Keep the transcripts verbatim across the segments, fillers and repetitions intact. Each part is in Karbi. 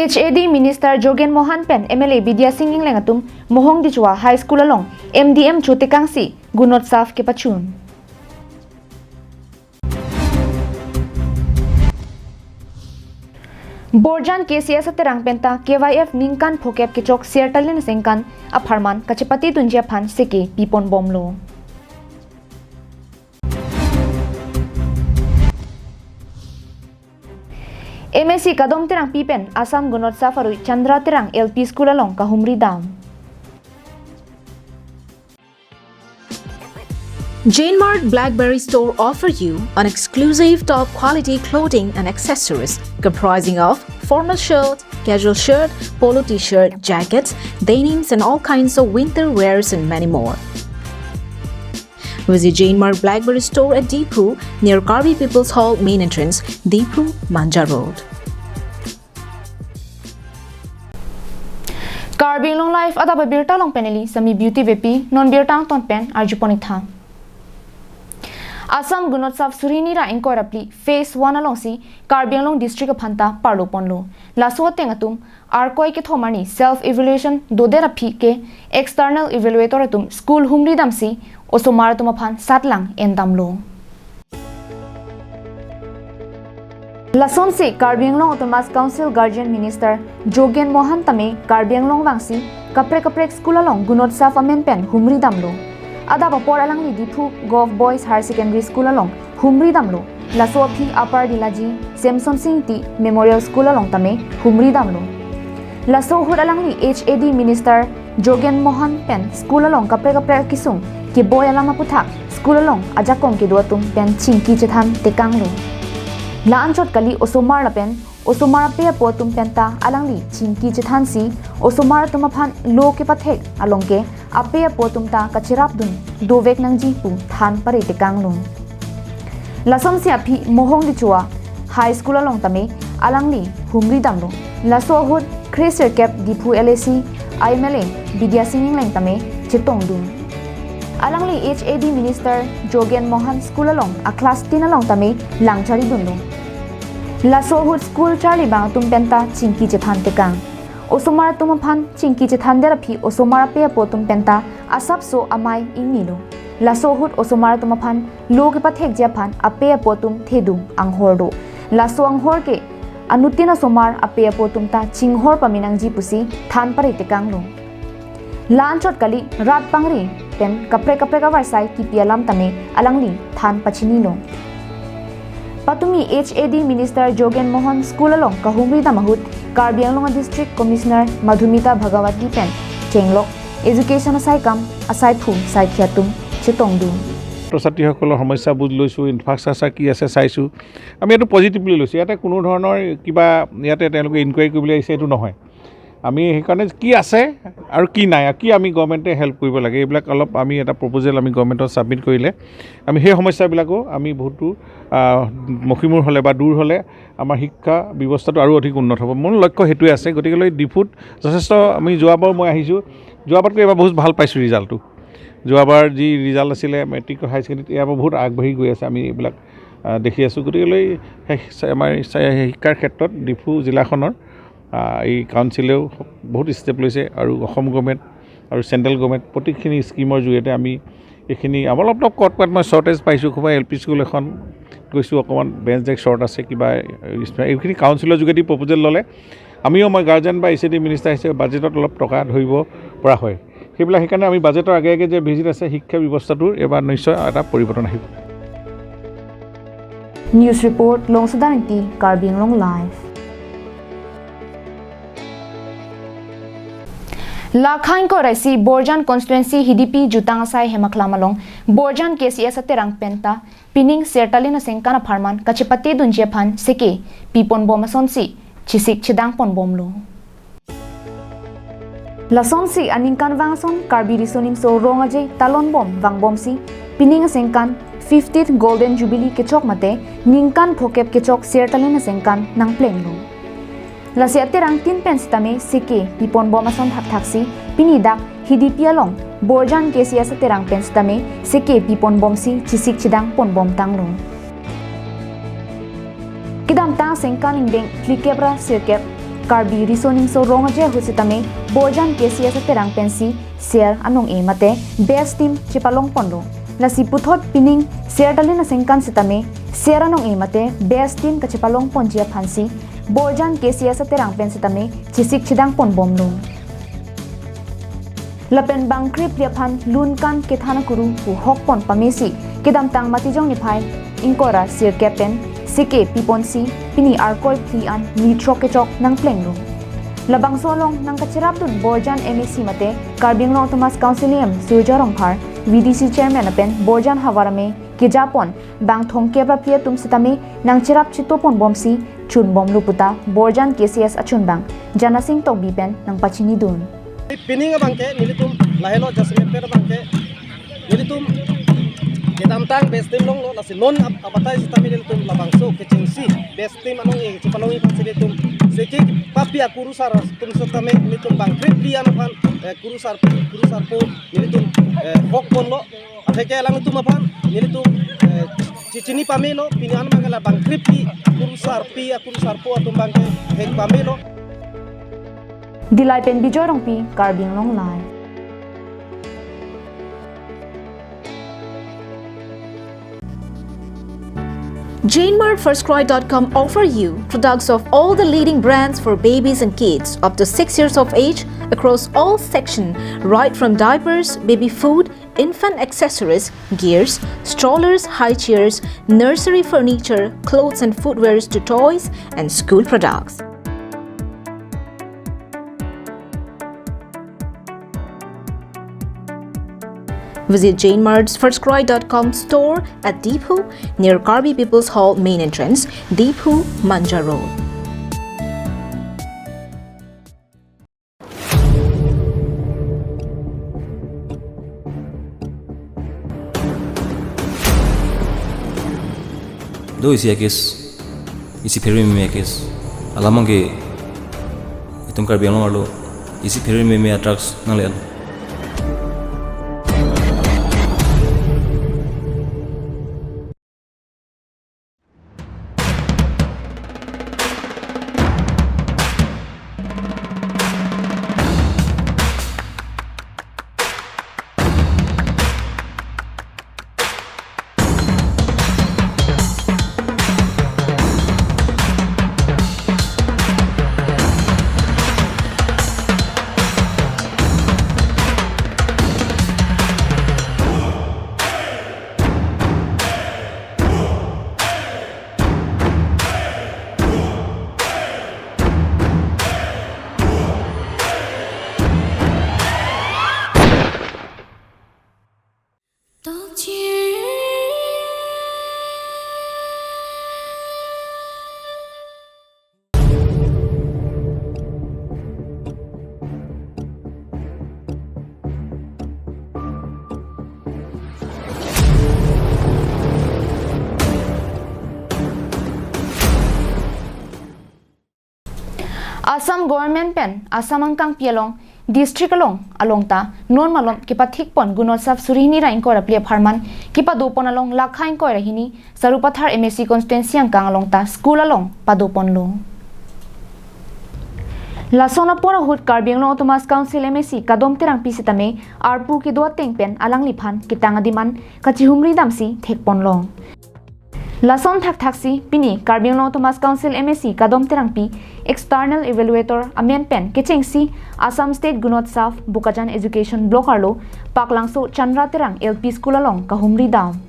H A D Minister Jogen Mohan pen M L A Bidya Sing Engleng atum Mohongdichua High School along M D M chotekangsi Gunotsav kepachun. Borjan K C S aterang penta K Y F ningkan phokep kechok Sertalin Sengkan apharman kachepatedunji aphan seke piponbomlo. M A C Kadom Terangpi pen Assam Gunotsav arui Chandra Terang L P School along kahumri dam. Jane Mart Blackberry Store offer you an exclusive top quality clothing and accessories comprising of formal shirt, casual shirt, polo t-shirt, jackets, denims and all kinds of winter wears and many more. Visit Jane Mart Blackberry Store at Diphu near Karbi People's Hall main entrance, Diphu, Manja Road. Karbi Anglong Live adap abirta along pen neli Sami Beauty Vepi, non birta angton pen arjupon-ik tha. Assam Gunotsav suri hini ra ingkoi ra phli phase one alongsi Karbi Anglong district aphanta parloponlo. Laso ateng atum arkoi kethom arni self evaluation dodet aphi ke external evaluator atum school humri damsi osomar atum aphan satlang endamlo. Lasonsi Karbi Anglong Autonomous Council Guardian Minister Jogen Mohan tame Karbi Anglong vangsi kaprek kaprek school along Gunotsav amen pen humri damlo. Adap apor alangli Diphu Govt Boys Higher Secondary School along humri damlo. Laso aphi Upper Dilaji Semson Sing Ingti Memorial School along tame humri damlo. Laso ahut alangli H A D Minister Jogen Mohan pen school along kaprek kaprek akesung keboi alam aputhak school along ajakong kedo atum pen chingki chethan tekanglo. La-anchot kali, osomar lapen osomar ape apo atum penta alangli chingki chethansi osomar atum aphan lo kepathek along ke ape apo atum ta kacherapdun dovek nangji pu than pare tekanglo. Lasonsi aphi Mohongdichua High School along tame alangli humri damlo. Laso ahut kre sirkep Diphu L A C M L A Bidya Sing Engleng tame chetongdun. Alangli H A D Minister Jogen Mohan school along a class ten along tame lang charidunlo. Laso ahut school charli abang atum penta chingki chethan tekang. Osomar atum aphan chingki chethandet aphi osomar ape apo atum penta asapso amei ingnilo. Laso ahut osomar atum aphan lo kepathekji aphan ape apo atum thedung anghor do. Laso anghor ke anuttin osomar ape apo atum ta chinghor pame nangji pusi than pare tekanglo. La-anchot kali, rat pangri pen kaprek kaprek avarsai kipi alam tame alangli than pachinilo. Patumi H A D Minister Jogen Mohan school along kahumri dam ahut Karbi Anglong District Commissioner Madhumita Bhagawati pen chenglok education asaikam asaiphu saikhi atum chetongdun. ছাত্ৰ ছাত্ৰীসকলৰ সমস্যাবোৰ লৈছোঁ, ইনফ্ৰাষ্ট্ৰাকচাৰ কি আছে চাইছোঁ। আমি এইটো পজিটিভলি লৈছোঁ। ইয়াতে কোনো ধৰণৰ কিবা ইয়াতে তেওঁলোকে ইনকুৱাৰী কৰিবলৈ আহিছে, এইটো নহয়। আমি সেইকাৰণে কি আছে আৰু কি নাই আৰু কি আমি গভৰ্ণমেণ্টে হেল্প কৰিব লাগে, এইবিলাক অলপ আমি এটা প্ৰপ'জেল আমি গভৰ্ণমেণ্টত ছাবমিট কৰিলে আমি সেই সমস্যাবিলাকো আমি বহুতো, আহ, মষিমূৰ হ'লে বা দূৰ হ'লে আমাৰ শিক্ষা ব্যৱস্থাটো আৰু অধিক উন্নত হ'ব। মোৰ লক্ষ্য সেইটোৱে আছে। গতিকেলৈ ডিফুত যথেষ্ট, আমি যোৱাবাৰ মই আহিছোঁ, যোৱাবাৰতকৈ এইবাৰ বহুত ভাল পাইছোঁ ৰিজাল্টটো। যোৱাবাৰ যি ৰিজাল্ট আছিলে মেট্ৰিক, হায়াৰ ছেকেণ্ডেৰীত, ইয়াৰ পৰা বহুত আগবাঢ়ি গৈ আছে। আমি এইবিলাক, আহ, দেখি আছোঁ। গতিকেলৈ সেই আমাৰ শিক্ষাৰ ক্ষেত্ৰত ডিফু জিলাখনৰ, আহ, এই কাউন্সিলেও বহুত ষ্টেপ লৈছে আৰু অসম গভৰ্ণমেণ্ট আৰু চেণ্ট্ৰেল গভৰ্ণমেণ্ট প্ৰতিখিনি স্কিমৰ জৰিয়তে আমি এইখিনি, আমাৰ অলপ অলপ ক'ৰবাত মই শ্বৰ্টেজ পাইছোঁ। ক'ৰবাত এল পি স্কুল এখন গৈছোঁ, অকণমান বেঞ্চ ডেস্ক শ্বৰ্ট আছে, কিবা এইখিনি কাউন্সিলৰ যোগেদি প্ৰপ'জেল ল'লে আমিও, মই গাৰ্জেন বা এইচ এ ডি মিনিষ্টাৰ হিচাপে বাজেটত অলপ টকা ধৰিব পৰা হয়। সেইবিলাক, সেইকাৰণে আমি বাজেটৰ আগে আগে যে ভিজিট আছে, শিক্ষা ব্যৱস্থাটোৰ এইবাৰ নিশ্চয় এটা পৰিৱৰ্তন আহিব। News report, Longsoda Ingti, Karbi Anglong Live. Lakha ingkoi ra isi Borjan constituency Hidipi Jutang Asai Hemaklam along Borjan K C S aterang penta pining Sertalin Sengkan apharman kachepatedunji aphan seke piponbom asonsi chesik chedangponbomlo. Lasonsi aningkanvang ason Karbi Riso Nimso Rong Aje talonbom vangbomsi pining asengkan fiftieth Golden Jubilee kechok mate ningkan phokep kechok Sertalin Sengkan nangplenglo. Lasi aterang tin pen sitame seke piponbom ason thakthaksi pini dak Hidipi along Borjan K C S aterang pen sitame seke piponbomsi chesik chedangponbomtanglo. Kedamtang sengkan ingdeng phlikep ra sirkep Karbi Riso Nimso Rong Aje ahut sitame Borjan K C S aterang pensi ser anong-e mate best team chepalong ponlo. Lasi puthot pining ser talin aningkan sitame ser anong-e mate best team kachepalong ponji aphansi Borjan K C S aterang pen sitame chesik chedang ponbomlo. Lapen bang krepli aphan lun kan kethan akuru pu hok pon pamesi kedamtang Matijong niphai ingkoi ra sirkep pen seke piponsi pini Arkoi phli an ni throk kechok nangplenglo. Labangso along nangkacherapdun Borjan M A C mate Karbi Anglong Autonomous Council E M Surjya Rongphar, V D C Chairman lapen Borjan havar amei kejapon bang thomkep ra phli atum sitame nangcherap chito ponbomsi chunbomlo puta Borjan K C S achunbang Janasing Tokbi pen nangpachinidun. Pining abangke nelitum lahelo jasemet pen abangke nelitum kedamtang best team longlo, lasi non ap-, abatai sitame nelitum labangso kechengsi best team anong-e chepalongji aphansi nelitum seke papi akurusar atum sitame nelitum bang krepli an aphan, eh, kurusar, kurusarpo nelitum, eh, hok ponlo. Atheke alangtum aphan nelitum, eh, chichini pamelo, pini an abangke labang krepli kurusarpi akurusarpo atum abangke hek pamelo. Dillai pen Bijoy Rongpi, Karbi Anglong Live. Jane Mart First Cry dot com offer you products of all the leading brands for babies and kids up to six years of age across all section, right from diapers, baby food, infant accessories, gears, strollers, high chairs, nursery furniture, clothes and footwears to toys and school products. Visit Jane Mart's First Cry dot com store at Diphu near Karbi People's Hall main entrance, Diphu, Manja Road. Do isi a-case, isi pherememe a-case. Alam abangke itum Karbi Anglong arlo isi pherememe a-drugs nangle-etlo. Assam Government pen Assam angkangpi along district along along ta non malom kepathik pon Gunotsav suri hini ra ingkoi ra phli apharman kepado pon along lakha ingkoi ra hini Sarupathar M A C constituency angkang along ta school along pado ponlo. Lason apor ahut Karbi Anglong Autonomous Council M A C Kadom Terangpi sitame arpu kedo ateng pen alangliphan ketang adiman kachihumri damsi thek ponlo. Lason thakthaksi pini Karbi Anglong Autonomous Council M A C Kadom Terangpi, External Evaluator amen pen kechengsi Assam State Gunotsav Bokajan Education Block arlo Paklangso Chandra Terang L P School along kahumri dam.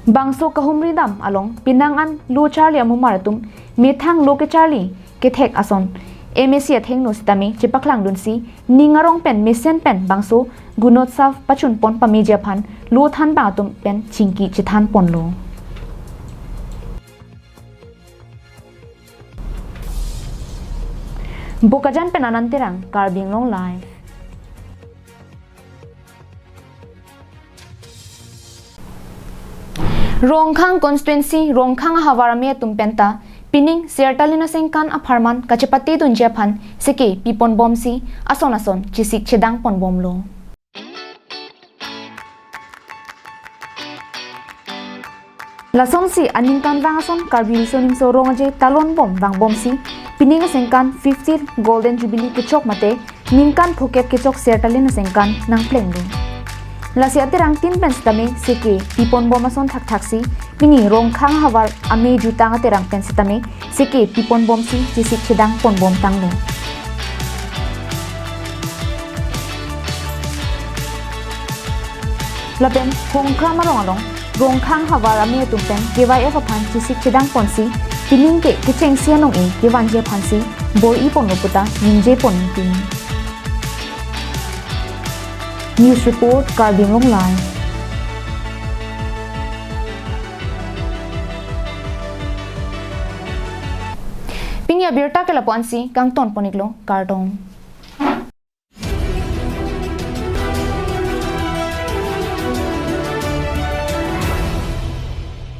Bangso kahumri dam along penang an lo charli amumar atum methang lo kecharli kethek ason M A C athengno sitame chepaklangdunsi ning arong pen mesen pen bangso Gunotsav pachun pon pameji aphan lo thanbang atum pen chingki chethan ponlo. Bokajan pen Anand Terang, Karbi Anglong Live. Rongkhang constituency, Rongkhang ahavar amei atum penta pining ser talin aningkan apharman kachepate dunji aphan seke pipon bomsi ason ason chesik chedang pon bomlo. Lasonsi aningkanvang ason Karbi Riso Nimso Rong Aje talon bom vang bomsi Pining asengkan fiftieth Golden Jubilee kechok mate ningkan phokep kechok sertalin asengkan nangplenglo. Lasi aterangtin pen sitame seke piponbom ason thakthaksi pini Rongkhang havar amei jutang aterang pen sitame seke piponbomsi chesik chedang ponbomtanglo. Lapen Hongkram arong along Rongkhang havar amei atum pen K Y F aphan chesik chedang ponsi pining ke kechengsi anong-e kevanji aphansi bor-i ponlo puta ningje pon pini. News report, Karbi Anglong Live. Pini abirta ke lapu-ansi kangton pon-iklo, kardom.